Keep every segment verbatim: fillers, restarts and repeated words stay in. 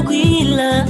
Kwila,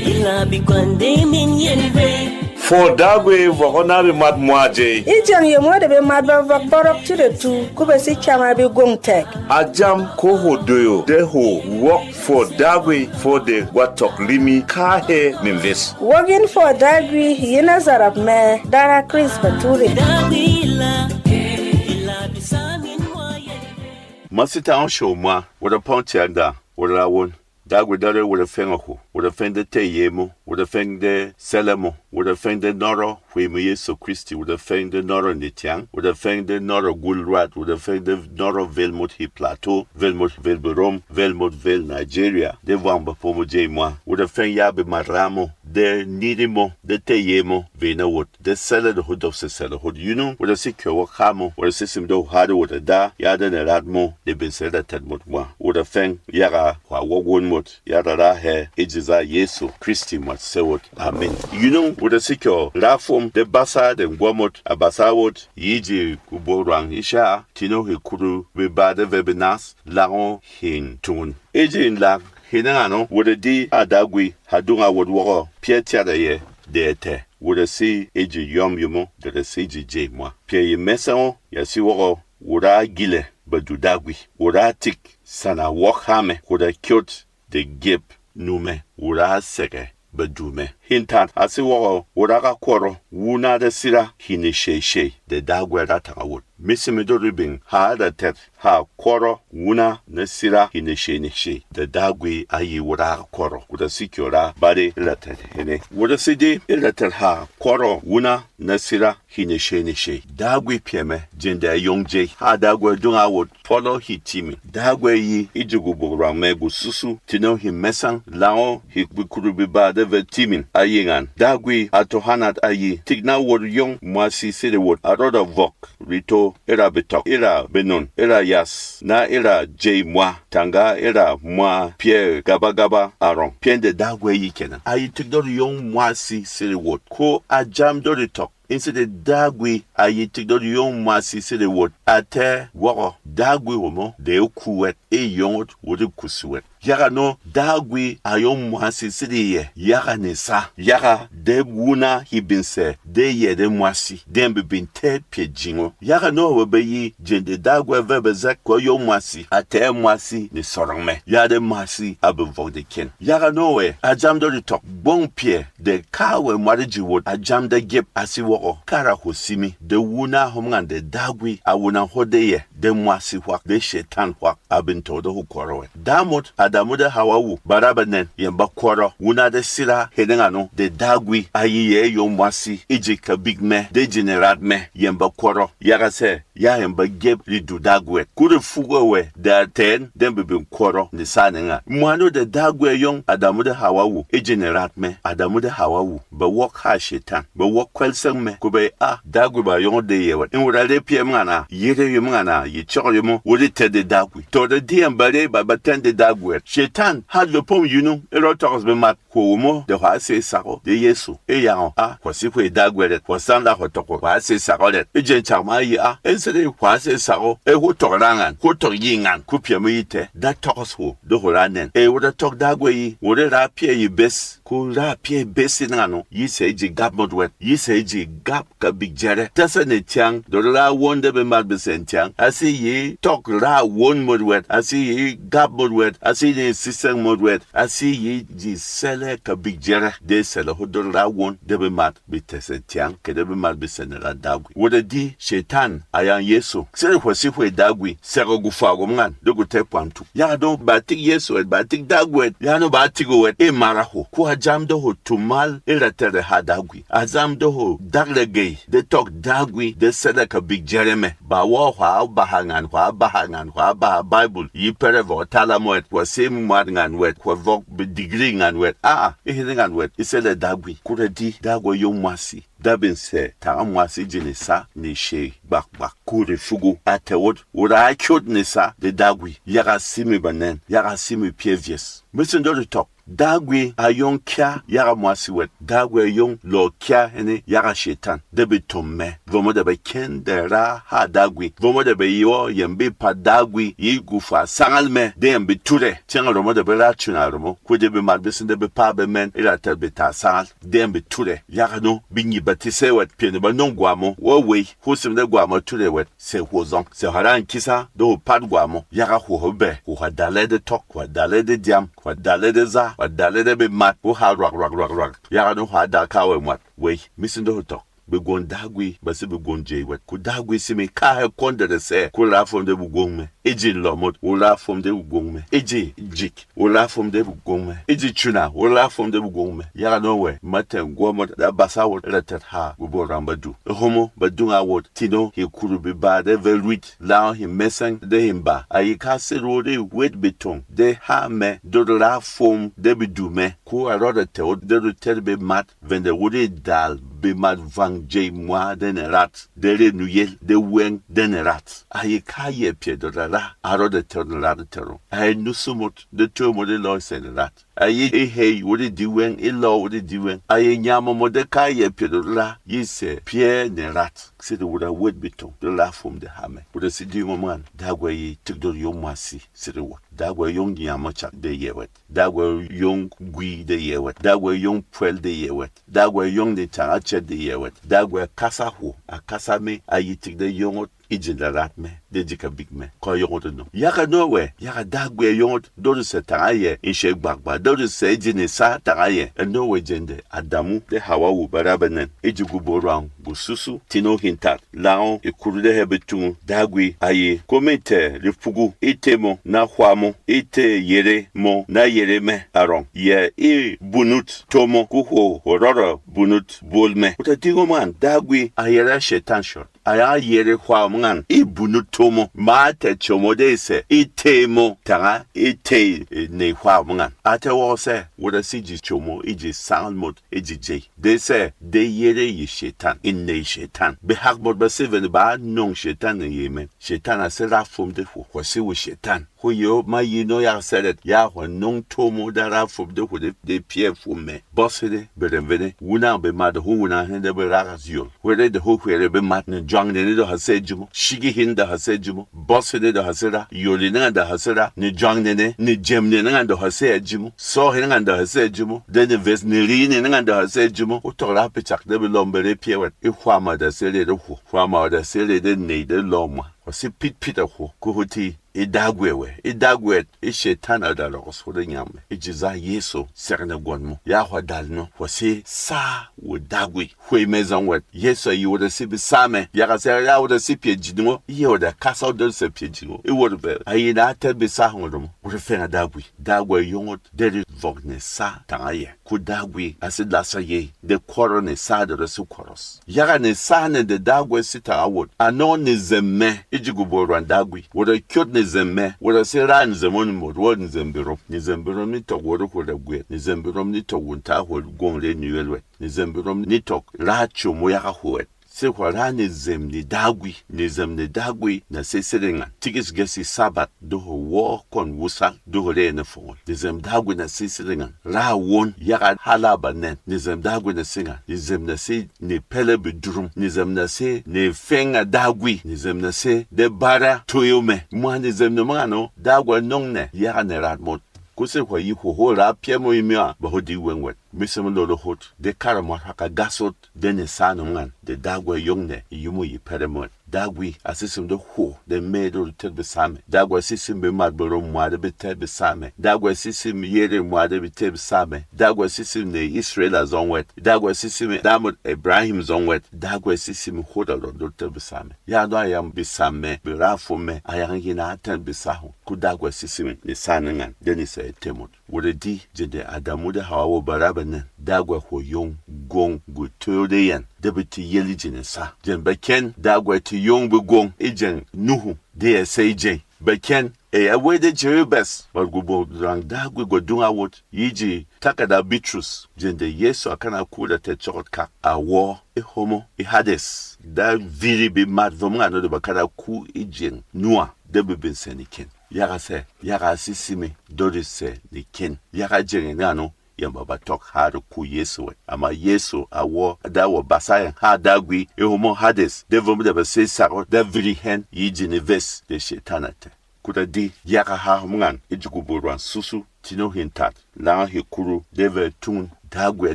yila bi kwande min yen vey. Fwɔ Dagwi vɔk ɔ na bemat mwa jey. E jeng yemo de bemat ba vɔk bɔrɔk ti de tu, ku be si chama bi gwong tɛk. A jam ko hwo doyo de hwo wok fwɔ Dagwi fwɔ de gwa tɔk limi ka he min ves. Wok yin fwɔ Dagwi yi na zarap me dara Chris Bature. Dagwi la, yila bi sa min mwa yen vey. Ma sita ɔ show mwa, wada pɔng tianda, wada rawon. Dagwi dare wada feng a hwo, wada feng de tey yemo, wada feng de selemo, wada feng de nɔrɔ hwi mo Yesu Kristi, wada feng de nɔrɔ nitiang, wada feng de nɔrɔ gul rwat, wada feng de nɔrɔ vel mot hi Plateau, vel mot vel Berom, vel mot vel Nigeria, de vang ba pomo jey mwa, wada feng ya be maramo, de niri mo, de tey yemo, vey na wot, de sele de hudok se sele hot yunung, wada si kyo wok ha mo, wada si sim de hade wada da, ya de ne rat mo, de bin se da tet mot mwa, wada feng, yaga hwa wok won mot, ya rara hɛ e ji za Yesu Kristi mwat se wot. Amin. Yinung wot a sikyo rafwom de basa de ngwɔmot a basa wot, yi ji kubo rwang isha, tino he kuru be ba de ve be nas, lango hin tungun. E ji in lang, hinang ano wot a di a Dagwi, ha dunga wot woko, pyɛ tyat a ye, de tɛ. Wot a si e ji yɔm yomo, de da si ji jey mwa. Pyɛ yi mɛsɛng o, ya si woko, wot a gile, ba du Dagwi. Wot a tik, sana wok ha mɛ, wot a kyot, de gyep nu mɛ, wura sɛgɛ ba du mɛ. Hintan a si wɔgɔ wura ka kwɔrɔ, wuna de sira, hine shey shey, de Dagwi ra tanga wot. Misimi do ribing, ha da tɛt, ha kwɔrɔ, wuna na sira, hine shey ne shey, de Dagwi a yi wura ka kwɔrɔ, wura si kyora, bari ila tɛt hene. Wura si di, ila tɛt ha kwɔrɔ, wuna na sira, hine shey ne shey. Dagwi pyɛ mɛ, jeng de a yong jey. Ha Dagwi dung a wot, pɔlɔ hi timin. Dagwi yi e ji gubuk rwang mɛ gususu, tino hi mɛsang, lango hi bikuru biba de ve timin. A yi ngan. Dagwi a to hanat a yi. Tik na wot yong mwasi sede wot. A rɔda vɔk, rito, e ra betɔk, e ra benun, e ra yas, na e ra jey mwa, tanga e ra mwa pyɛ gaba gaba a rɔng. Pyɛn de Dagwi yi kenan. A yi tik dot yong mwasi sede wot. Ko a jam dot tɔk. E sede Dagwi a yi tik dot yong mwasi sede wot, a tɛ wɔgɔ, Dagwi womo de e ku wɛt, e yong ot wot e kusi wɛt. Yaga no Dagwi a yong mwasi sede yɛ, yaga ne sa, yaga de wuna hi bin sɛ, de yɛ de mwasi, de bibin tɛ pyɛ jingo. Yaga no we be yi jeng de Dagwi ve be zɛk ko yong mwasi, a tɛ mwasi ne sɔrɔng mɛ, ya de mwasi a be vɔk de kyen. Yaga no we a jam dot tɔk gbong pyɛ, de kawɛ mwat e ji wot a jam de gyep a si wɔgɔ, kara hwo simi, de wuna hom ngan de Dagwi a wuna hode yɛ, de mwasi hwak, de shetan hwak, a bin to de hwo kwɔrɔ wɛt. Damot, Adamu de Hawa wu, ba ra ba nɛn, yɛn ba kwɔrɔ, wuna de sira, hene ngano, de Dagwi a yi yɛ e yong mwasi, e ji kabik mɛ, de ji ne rat mɛ, yɛn ba kwɔrɔ, yaga sɛ, ya hɛn ba gyep ridu Dagwi wɛt. Kuri fugwa wɛ da tɛn dɛn bibin kwɔrɔ ne sa ne nga. Mwano de Dagwi yong Adamu de Hawa wu, e ji ne rat mɛ, Adamu de Hawa wu, ba wok ha shetan, ba wok kwɛl seng mɛ, ku ba a Dagwi ba yong de yɛ wɛt. In wura re pyɛ mngana, yere yo mngana, yi chok yo mo, wuri tɛ de Dagwi. To de diɛm ba re ba ba tɛn de Dagwi wɛt. Shetan ha lo pom yunu, e ro tokos be mat. Hwo womo de hwà sè sak o de Yesu, e yang o a, hwà si hwey Dagwi rɛt, hwà sanda hwà tɔk o, hwà sè sak o rɛt. E jeng chak ma yi a, e sede hwà sè sak o, e hwo tɔk ra ngan, hwo tɔk yi ngan, ko pyɛ mo yi tɛ, da tɔk hwo, de hwo ra nɛn. E wot a tɔk Dagwi yi, wot e ra pyɛ yi bes, ko ra pyɛ bes yi ngan o, yi sè ji gap mot wɛt, yi sè ji gap kabik jɛrɛ. Tɛsɛ ne tyang, dot ra won de be mat be sɛn tyang, a si yi tɔk ra won mot wɛt, a si yi gap mot wɛt, a si yi sisɛng mot wɛt, a si yi ji sɛlɛ kabik jɛrɛ, de sɛlɛ ho dot ra won de be mat be tɛsɛ tyang, ke de be mat be sɛn ra Dagwi. Wot a di, shetan a yang Yesu, sede hwà si hwey Dagwi, sɛgɛ gufwa gom ngan, de gu tɛ pwan tuk. Yaga do ba tik Yesu wɛt, ba tik Dagwi wɛt, yaga no ba tik o wɛt, e mara ho. Ko a jam de ho tumal, e ra tɛrɛ ha Dagwi. A zam de hwo dak regey, de tɔk Dagwi, de sede kabik jɛrɛ mɛ. Ba wɔ hwà baha ngan, hwà baha ngan, hwà baha Baibul, yi pɛrɛ vɔk tala mo wɛt, hwà sem mwat ngan wɛt, hwà vɔk be digiri ngan wɛt. Aa, e hene ngan wɛt, e sede Dagwi. Kura di, Dagwi yong mwasi. Da bin sɛ, tanga mwasi ji ne sa, ne shey, gbak gbak. Kuri fugu, a tɛ wot, wot a kyot ne sa, de Dagwi. Yaga simi ba nɛn, yaga simi pyɛ vyes. Misin do de tɔk. Dagwi a yong kya yaga mwasi wɛt. Dagwi a yong lɔ kya heni yaga Shetan de be tom mɛ. Vomo de be ken de ra ha Dagwi. Vomo de be yo yem bi pa Dagwi yi gufwa sangal mɛ de yem bi ture. Tiang romo de be ra chuna romo. Ku de be mat be sin de be pa be men ila ta be ta sangal de yem bi ture. Yaga no bi nyi ba ti se wɛt pye ne ba nong gwa mo. Wo wei hu sim de gwa mo ture wɛt. Se hwo zong, se hwa ra nkisa de hwo pat gwa mo. Yaga hwo hwo bɛ, hwo hwa dale de tɔk, hwa dale de diam, hwa dale de za, hwa dale de be mat, hwo ha rwak rwak rwak rwak. Yaga no hwa dal ka wɛ mwat. Wei, mi sin de hwo tɔk. Be gwon Dagwi ba se be gwon jey wɛt. Ku Dagwi simi ka hɛ kɔn de de sɛ, ku ra fom de be gwon mɛ. E ji lɔmot, wo ra fom de be gwon mɛ. E ji jik, wo ra fom de be gwon mɛ. E ji chuna, wo ra fom de be gwon mɛ. Yaga no wɛ, ma tɛn gwɔ mot da basa wot ra tɛt ha, wo bo ram ba du. E homo ba dunga wot, tino hi kuru bi ba de ve lwit, lao hi meseng de hi ba. A yi ka se ro de wet be tong de ha mɛ, do de ra fom de be du mɛ. Ku a rɔ de tɛ wot de ro tɛt be mat, vende wot de dal be mat vang jey mwa de ne rat, de re nuyel de weng de ne rat. A yi ka yɛ pyɛ do ra ra, a rɔ de tɛ wot ne rat de tɛ ro. A yi nusu mot de to mot de lɔ sɛ ne rat. A yi e hei wot e di weng, e lɔ wot e di weng. A yi nyamɔ mo de ka yɛ pyɛ do ra, yi sɛ pyɛ ne rat. Sede wot a wet be tong, do ra fom de ha mɛ. Wot a si di ngo mwan, Dagwi yi tik do yong mwasi, sede wot. Dagwi yong nyamɔ chak de yɛ wɛt. Dagwi yong gwi de yɛ wɛt. Dagwi yong pwɛl de yɛ wɛt. Dagwi yong ni tanga chet de yɛ wɛt. Dagwi kasa hwo, a kasa me, a yi tik de yong ot. E ji da rat mɛ, de ji kabik mɛ, ko yong ot no. Yaga no wɛ, yaga Dagwi yong ot, do de sɛ tanga yɛ, e she gbagba, do de sɛ e ji ni sa tanga yɛ. E no wɛ jende, Adamu de Hawa wu ba ra ba nɛn. E ji gu bo rwang, gu susu, tino hin tat, lango, e kuru de hɛ be tungu, Dagwi a yi, ko me tɛ, ripugu, e te mo, na hwa mo, e te yere mo, na yere mɛ, a rong, yɛ e bunut, to mo, ku hwo, hwo rɔrɔ, bunut, bol mɛ. Wot a di ngo mwan, Dagwi a yere Shetan shot. A ya yere hwau mwan e bunut tomo, ma tɛ chomo de sɛ e tei mo tanga e tei, e, ney hwau mwan. A tɛ wɔgɔ sɛ, wot a si ji chomo e ji sangal mot e ji jey. De sɛ, de yere yi Shetan, e ney Shetan. Behak mot ba se vene ba nong Shetan ne yey mɛn. Shetan a se ra fom de hwo, hwo se wo Shetan. Hwo yo ma yi no ya sɛrɛt, ya hwo nong tomo da ra fom de hwo de, de pyɛ fom mɛ. Bɔs hene, berem vene, wuna bemat de hwo wuna hene de be ragas yol. Hwere de hwo hwere bemat, ne jwang nene de ha sɛ jimo, shigi hin de ha sɛ jimo, bɔs hene de ha sɛ ra, yol hene ngan de ha sɛ ra, ne jwang nene, ne jem nene ngan de ha sɛ jimo, sɔ hene ngan de ha sɛ jimo, de ne ves ne ri nene ngan de ha sɛ jimo. Hwo tɔk ra pechak de be lɔm bere pyɛ wɛt, e hwama de sɛ re de hwo, hwama de sɛ re de ney de lɔmwa. Hwo si pit pit a hwo, ko hwo ti, e Dagwi wɛ, e Dagwi, e Shetan a da lɔgɔs hwo de nyam mɛ, e ji za Yesu sɛgɛnɛ gwɔn mo, ya hwa dal no, hwo si sa wo Dagwi. Hwey mɛ zɔng wɛt, Yesu a yi wot a si be sa mɛ, yaga sɛ ya wot a si pyɛ jin ngo, e yɛ wot a kasa wot de sɛ pyɛ jin ngo, e wot vɛ, a yi na tɛt be sa hɔngɔ mo, wot fɛng a Dagwi, Dagwi yong wot, de ri vɔk ne sa tanga yɛ, ku Dagwi a si lasa yey, de kwɔrɔ ne sa de ro si kwɔrɔs. Yaga ne sa ne de Dagwi si tanga wot, a nɔ ne zem mɛ, e ji gu bo rwan Dagwi, wot a kyot ne zem mɛ, wot a si ra ne zem won mot, wot ne zem berom, ne zem berom ni tɔk wot hwo da gwet, ne zem berom ni tɔk wun ta hwo gwong re ne wel wɛt. Nezem berom ni tɔk ra chom o yaga hwo wɛt. Se hwà ra nezem ne Dagwi, nezem ne Dagwi na sesere ngan. Tikis gesi Sabat, doho wɔ kɔn wusal, doho re ne fongol. Nezem Dagwi na sesere ngan. Ra won yaga hala ba nɛn. Nezem Dagwi na se ngan. Nezem na se ne pɛlɛ bedurum. Nezem na se ne fɛng a Dagwi. Nezem na se de bara toyo mɛ. Mwa nezem ne mwa no Dagwi nong nɛ yaga ne rat mot. Ko se hwà yi hwo hwo ra pyɛ mo yi mya ba hwo di weng wɛt. Misem lolo hot, de kara mwat haka gas hot, de ne sa num ngan, de Dagwi yong nɛ, yi mo yi pɛrɛ mo. Dagwi a sisim de hwo, de me de ter be sa mɛ. Dagwi a sisim be mat berom mwa de be ter be sa mɛ. Dagwi a sisim yere mwa de be ter be sa mɛ. Dagwi a sisim ne Israel a zong wɛt. Dagwi a sisim damot Ibrahim zong wɛt. Dagwi a sisim hot a lon de ter be sa mɛ. Ya do a yang be sa mɛ, be ra fo mɛ, a yang yi na ter be sa hwo. Ku Dagwi a sisim ne sa ne ngan, de ne sa e temot. Wot a di, jeng de Adamu de Hawa wo ba ra ba nɛn, Dagwi hwo yong gwong gu toyo de yɛn, de be ti yel e ji ne sa. Jeng ba kɛn, Dagwi ti yong be gwong e jeng Nuhu, de ya sei jeng. Ba kɛn, e ya wei de jeri bes, ba gu bo rang Dagwi gwa dunga wot, yi ji takada Bitrus, jeng de Yesu a kana ku da tɛ chokot kak, a wo, e homo, e Hades, da viri be mat vom ngano de ba kana ku e jeng Nuwa, de be ben sɛn e ken. Yaga sɛ, yaga a si simi dori sɛ nekin. Yaga jeng e ngan o, yɛn ba ba tɔk ha reku Yesu wɛt. Ama Yesu a wɔ da wɔ basa yɛn ha Dagwi e hemo Hades, de vemo de ba sey sak o da viri hɛn yi ji neves de Shetan a tɛ. Ko da di yaga ha hom ngan e ji gubuk rwan susu, tino hin tat, langa hekuru de vɛ tungun Dagwi a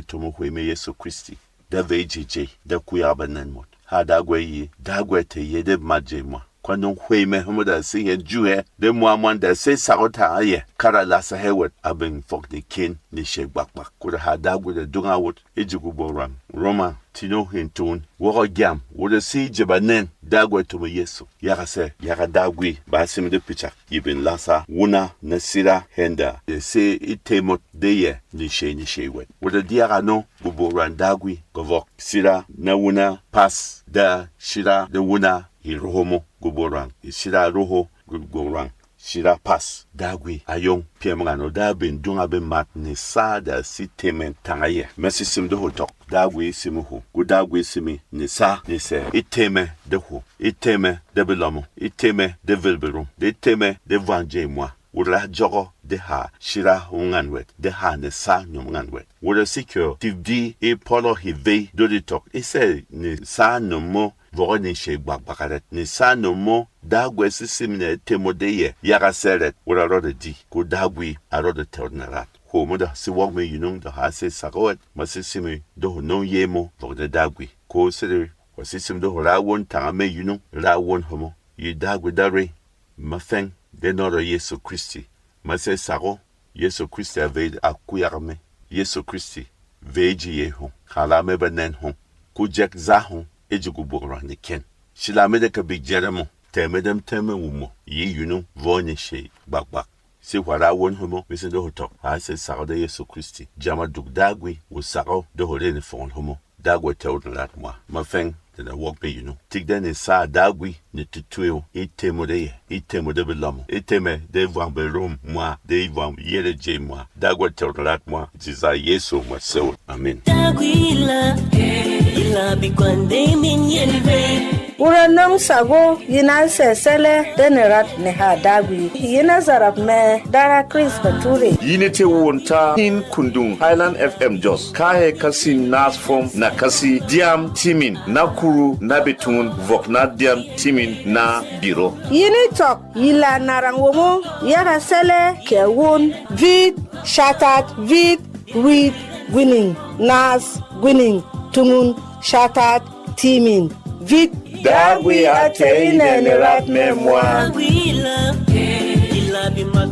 tomo hwey me Yesu Kristi, da vey jejey, da kuyak ba nɛn mot. Ha Dagwi yi, Dagwi tɛ ye de mat jey mwa. Kwa nung hwey mɛ hemo da si hɛ ju hɛ, de mwa mwan da sey sak o tanga yɛ, kara lasa hɛ wɛt a beng fɔk nekin neshey gbakgbak. Ko da ha Dagwi da dunga wot e ji gubuk rwan Roma, tino hin tungun, wɔgɔ gyam, wot da si jeba nɛn, Dagwi tomo Yesu. Yaga sɛ, yaga Dagwi ba simi de pichak, yi bin lasa wuna na sira hɛnda de se e tɛmot de yɛ neshey neshey wɛt. Wot da di yaga no, gubuk rwan Dagwi gɔvɔk, sira na wuna pas, da sira na wuna yi roho mo, gubuk rwan yi sira roho, gubuk rwan sira pas. Dagwi a yong pyɛ mwa ngano da bin dunga be mat nesa da si temen tanga yɛ. Ma si sim de ho tɔk, Dagwi simi ho, ku Dagwi simi nesa ni sɛ e teme de ho, e teme de belɔmo, e teme de velberum, de teme de vwang jey mwa. Wot ra jɔgɔ de ha shira ngan wɛt, de ha nesa num ngan wɛt. Wot ra si kyo tivdi e pɔlɔ hi vey dodi tɔk, e sɛ nesa num mo vɔgɔ ni shey gbakgbak arɛt. Nesa num mo Dagwi si sim nɛ temo de yɛ yaga sɛ rɛt, wot a rɔda di, ko Dagwi a rɔda tɛwt na rat. Hwo mo da si wɔk me yunung da ha se sak wɛt, ma si simi de ho nong ye mo vɔk de Dagwi. Ko sede hwo si sim de ho ra won tanga me yunung, ra won ho mo. Yi Dagwi da re, ma feng de nɔrɔ Yesu Kristi. Ma se sak o, Yesu Kristi a vey a kuyak me. Yesu Kristi vey ji yey hung, hala me ba nɛn hung, ku jɛk za hung e ji gubuk rwan neken. Shila me de ka bi jɛrɛ mo, tɛ me dem tɛmɛ wumɔ yi yunung vɔ ni shey gbakgbak. Si hwa ra won hemo, mi sin de ho tɔk, ha se sak o de Yesu Kristi. Jama duk Dagwi wo sak o de ho re ni fongol hemo. Dagwi tɛwt na rat mwa. Ma feng de na wɔk be yunung. Tik de ni sa Dagwi ni tutui o, e temo de yɛ, e temo de belɔmo, e teme de vwang berum mwa, de vwang yere jey mwa. Dagwi tɛwt na rat mwa, jiza Yesu mwa sewot. Amin. Dagwi la, ila bi kwande min yen ve. Wura nɔng sago yi na sɛ sɛlɛ de ni rat ni ha Dagwi. Yi na zarap mɛ dara Chris Bature. Yi ni te won ta hin kundung Highland F M Jos. Kahe kasi nas fom na kasi diam timin na kuru na bitungun vok na diam timin na biro. Yi ni tɔk yi la narang womo yaga sɛlɛ kɛ won vit shatat vit wit gwining nas gwining tungun shatat timin vit. Dagwi a tɛ yi nɛ ni rat mɛ mwa. Dagwi la, ila bi mat